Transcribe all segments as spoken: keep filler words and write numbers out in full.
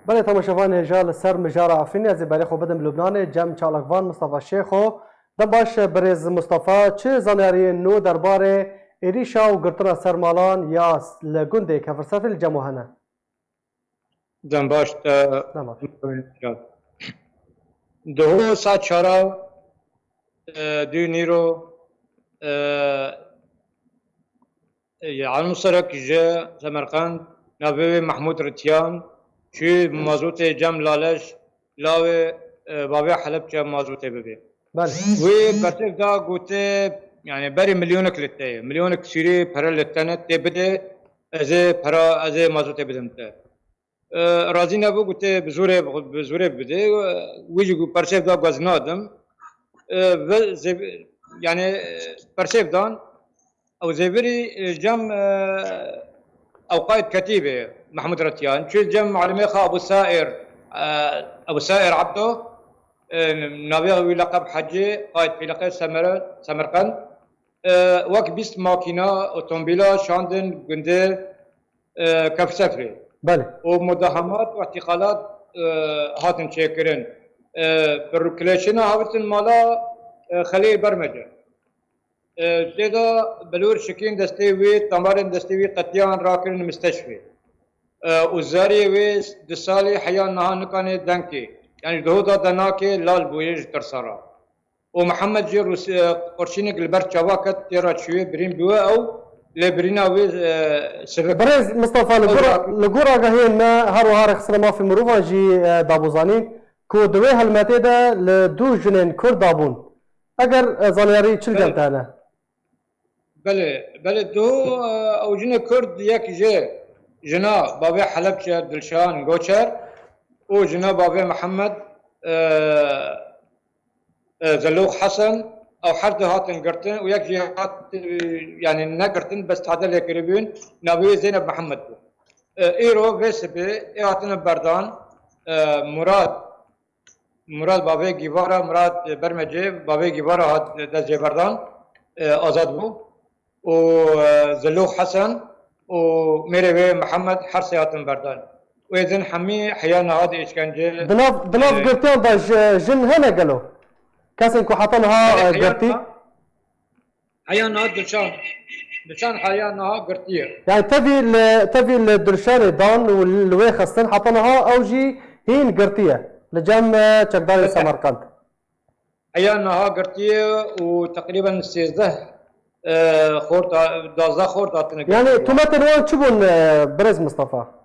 Belê, temaşevanê hêja li ser mijara Efrînê, ez ê berê xwe bidim Lubnanê, cem çalakvan Mustafa Şêxo. Dem baş birêz Mustafa, çi zanyariyên nû derbarê êrîşa û girtina ser malan ya li gundê Kefir Sefrê li cem we hene? Dem baş te. Dem baş. Duho saet çara, e, dû nîro, e, e, Anûserek ji Semerqend, navê wê Mehmûd Ritiyan, çû mazotê cem Laleş, lawê, e, bavê Helebçe mazotê bibê. Belê. Wê bersêv da gote, yani berê milyonek li te ye. Milyonek sûrî pere li te ne, tê bide, ez ê pera, ez ê mazotê bidim te. E, razî nebû, gote bi zorê, bi zorê bide. Wî jî got, bersêv da, got ez nadim. E, ve zê-, yani, e, bersêv dan. Ew zêvirî, e, cem, e, ewqayê ketîbê Mehmûd Retiyan. Çû cem malimê xwe Ebu Sair, e, Ebu Sair Abdo, e, navê wî leqeb Hecî, qayîd pîleqê Semere-, Semerqend. E, wek bîst makîna, otomobîla şandin gundê, e, Kefsefrê. Belê. Û mudahamat û îtîqalat, e, hatin çêkirin. E, bi rûkileşîna hawirtin mala, e, Xelîl Bermece. E, tê de bilûr şikîn destê wî, damarên destê wî qetiyan rakirin misteşfê. E, û zariyê wê du salî heya niha nikane dengkê. Yani ji doho da denakê lal bûye ji tirsa re. Û Mihemed jî Rûs-, e, qurşînek li ber çava ket, tê re çûye, birîn bûye ew, lê birîna wê, e, sivik. Birêz Mistefa, li gor, li gor agahiyên me her wiha rêxistina mafê mirovan jî, e, dabû zanîn ku di wê helmetê de li du jinên Kurd dabûn. Eger, e, zanyarî çi li gel te hene? Belê, belê, du, e, ew jinê Kurd, yek ji jina bavê Helebçe Dilşan Goçer û jina bavê Mihemed, e, e, Zelûx Hesen, ew her du hatin girtin û yek jî hat, e, yani negirtin, bes tade lêkiribûn, navê wê Zeynep Mihemed bû. E, îro vê sibê ê hatine berdan, e, Murad, Murad bavê Gîvara, Murad Bermecê, bavê Gîvara hat dest jê berdan, e, azad bû. Û, e, Zilûx Hesen û mêrê wê Mihemed her sê hatin berdan. Û êdin hemî heya niha di îşkence, Di nav, di nav e, girtiyan de ji, jin hene gelo? Kesên ku heta niha, Belê, e, heya girtî? niha, heya niha diçan. Diçan heya niha girtiye. Yani tevî li, tevî li Dilşanê dan û li wê xistin heta niha ew jî hîn girtiye. Li cem, e, çekdarên Belê. Semerqend. Heya niha girtiye û teqrîben sêzdeh, e, xort, duwazdeh xort hatine girtin. Yani tometên wan çi bûn, e, birêz Mistefa?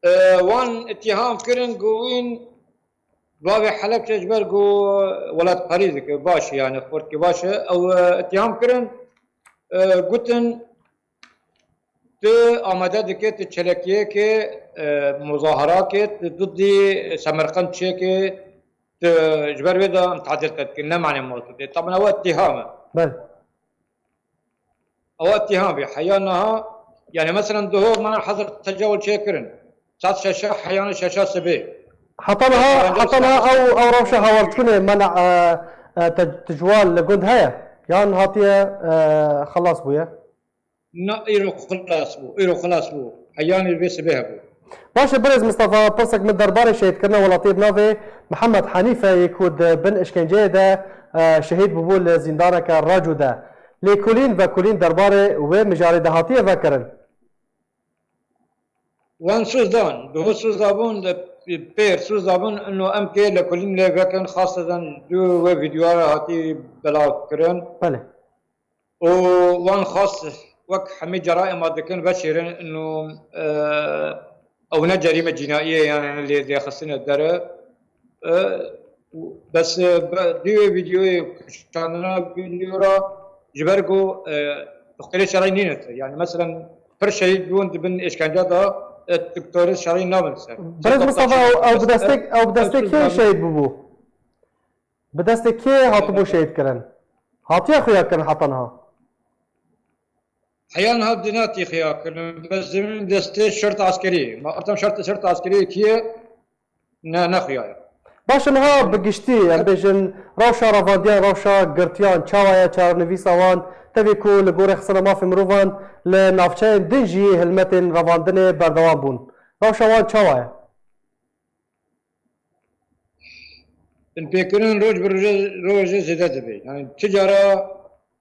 E, wan îtîham kirin ku wîn bavê Helebçe ji ber ku welatparîz dike, baş e, yani xortkî baş e. Ew, e, îtîham kirin, e, gotin, tu amade dike, tu çalakiyekê, e, muzaharakê, tu didî Semerqend çêkê, tu ji ber wê de em tadil te dikin, ne mane motû tê. Taban ew îtîham e. Belê. Ew îtîham bî. Heya niha, yani meselen duho me hezir tecawul çêkirin. Saet şeşa, heyana şeşa sibê. Heta niha, Bence heta niha saet ew, ew rewşa hawartikinê mena, e, e, te-, tecwal li gund heye? Yan hatiye, e, xelas bûye? Na, îro xilas bû, îro xilas bû. Heyanî vê sibê hebû. Baş e, birêz Mistefa, pirsek min derbarê şehîdkirina welatiyê bi navê Mihemed Henîfe yê ku di bin îşkenceyê de, e, şehîd bûbû li zîndaneke Racû de. Lêkolîn vekolîn derbarê wê mijarê de hatiye vekirin? Wan soz dan, duho soz dabûn, pêr soz dabûn, ino em kê lêkolîn lê vekin, xaseten du wê vîdyoya hatî belav kirin. Belê. Û wan xas wek hemî ceraîma dikin veşêrin, ino, e, ew ne cerîme cînaî ye, yani lê, lêxistine dere. E, bes, e, be-, dî wê vîdyoyê, kişandina vîdyo ra ji ber ku, e, doktorê şerî nîne te. Yani meselen pir şehîd bûn di bin êşkence de, e, doktorê şerî nabin ser. Birêz Mistefa, ew, ew bi destê, ew bi destê kê şehîd bûbû? Bi destê kê hatibû şehîd kirin? Hatiye xuya kirin heta niha? Heya niha di natî xuya kirin. Bes zemîn destê şert askerî. Ma ortam şert, şert askerî kiye ne, ne xuya ye. Baş e, niha bi giştî, em bêjin, rewşa revandiyan, rewşa girtiyan, çawa ye çarenivîsa wan, tevî ku li gorî xistina mafê mirovan li navçeyên din jî hilmetên revandinê berdewam bûn. Rewşa wan çawa ye? Binpêkirin roj bi rojê rojê zêde dibe. Yani ti cara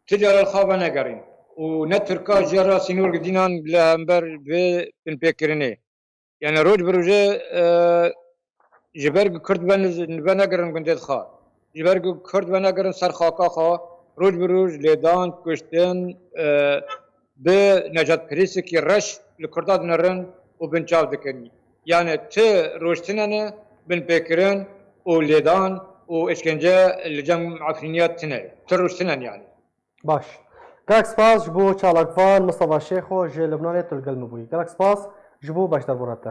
ti cara li xwe venegerin. Û ne Tirka jiyara sînorgî dînan li hember vê binpêkirinê. Yani roj bi rojê e, ji ber ku Kurd ven- venegerin gundê xwe. Ji ber ku Kurd venegerin ser xaka xwe, roj bi roj lêdan, kuştin, e, bi necatperîstikî reş li Kurda dinerin û binçav dikin. Yani ti roj tine ne binpêkirin û lêdan û êşkence li cem Efrîniya tine. Ti roj tine ne yani. Baş. Gelek spas ji bo çalakvan Mistefa Şêxo ji Libnanê tu li gel min bûyî. Gelek spas ji bo beşdarbûna te.